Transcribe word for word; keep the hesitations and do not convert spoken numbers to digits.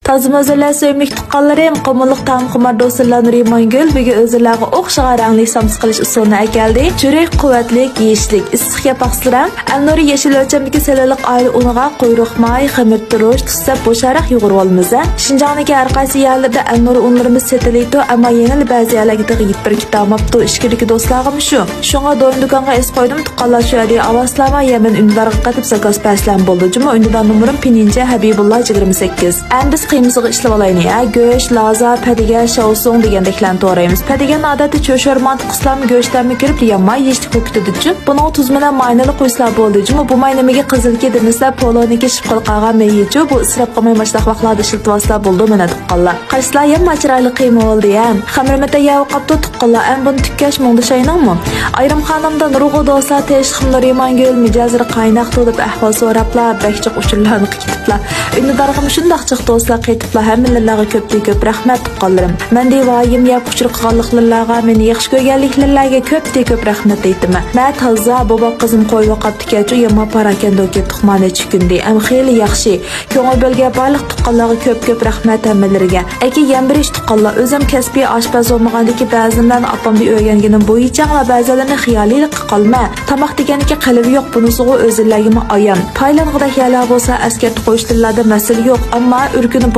تازىمۇ ھۆزۈرلەر سۆيۈملۈك تۇغقانلىرىم، قۇمۇللۇق تائام خۇمار دوستلار نۇرىمانگۈل بۈگۈن ئۆزلىرىگە ئوخشىغان رەڭلىك سامسا قىلىش ئۇسۇلىنى ئەكەلدى. چۈرۈك، قۇۋۋەتلىك، يېيىشلىك، ئىسسىق ياپاقسىلەر. ئەلنۇرى يېشىل ئۆلچەمدىكى سېلىنلىق ئائىلە ئۇنىغا قۇيرۇق ماي، خېمىر تۇرۇش، تۇز سەپ بوشراق يۇغۇرۇۋالىمىز ھە. شىنجاڭدىكى ھەر قايسى يەرلەردە ئەلنۇرى ئۇنلىرىمىز سېتىلىدۇ، ئەمما يەنىلا بەزى يەرلەرگە تېخى يېتىپ بېرىپ كېتەلمەپتۇ. ئىچكىرىدىكى دوستلارغىمۇ شۇ. شۇڭا دويۇن دۇكانغا ئېسىپ قويدۇم، تۇغقانلار شۇ يەردىگە ئاۋارە قىلسىلەرمۇ يەمەن ئۈندىدارغا قېتىپ زاكاز بەرسىلەرمۇ بولىدۇ جۇمۇ. ئۈندىدار نومۇرۇم پىنيىنچە ھەبىبۇللا يىگىرمە سەككىز. ئەمدى بىز قىيمىسىغا ئىشلىۋالايلى ھە. گۆش، لازا، پەدىگە، شاۋسۇڭ دېگەندەكلەرنى تورايمىز. پەدىگەننى ئادەتتە چۆچۈرە مانتا قىلسىلەرمۇ گۆشلەرمۇ كىرىپ يانماي يېيىشلىك بولۇپ كېتىدۇچۇ. بۇنىڭغا تۇز بىلەن ماينىلا قۇيسىلار بولدى جۇمۇ. بۇ ماي نېمىگە قىزىلكى دېمىسىلەر، پولونىڭكى شىپقىلىپ قالغان مېيىچۇ. بۇ ئىسراپ قىلماي ماشۇنداق ۋاقىتلاردا ئىشلىتىۋالسىلار بولىدۇ مانا تۇغقانلار. قارىسىلەر يەنە چىرايلىق قىيما بولدى ھە. خەمىرىمۇ تەييار بولۇپ قاپتۇ تۇغقانلار. ئەمما بۇنى تۈگىتىش مۇڭدىشاينىڭمۇ؟ ئايرىم خانىمدا نۇرغۇن دوستلار تېشىقىم نۇرىمانگۈل مىجەزلىرى قايناقتۇ دەپ ئەھۋال سوراپلا، بەك جىق ئۇچۇرلارنى قىلىپلا. ئۈندىدارغىمۇ شۇنداق جىق دوستلار قېتىپلا ھەممىلىرىڭلارغا كۆپتىن كۆپ رەھمەت تۇغقانلىرىم. مەندىن ۋايىم يەپ ئۇچۇر قىلغانلىقلىرىڭلارغا، مېنى ياخشى كۆرگەنلىكلىرىڭلارغا كۆپتىن كۆپ رەھمەت ئېيتىمەن. مە تازا بوۋاق قىزىم قويۇپ قاپتىكەنچۇ، يامان پاراكەندىكى تۇخمانى چۈكۈندى. ئەم خېلى ياخشى. كۆڭۈل بۆلگەن بارلىق تۇغقانلارغا كۆپ كۆپ رەھمەت ھەممىلىرىگە. ئەكە يەم بېرىش تۇغقانلار، ئۆزۈم كەسپىي ئاشپەز بولمىغاندىكى بەزىملەرنى ئاپامدىن ئۆگەنگىنىم بويىچەڭلا بەزىلىرىنى خىيالىيلىققا قالما. تاماق دېگەنكى قېلىۋى يوق، بۇنىسىغۇ ئۆزلىرىگىمۇ ئايان. پايلانغۇدەك يەرلەر بولسا ئەسكەرتىپ قويۇش تىللاردا مەسىلە يوق، ئەمما ئۈركۈنۈپ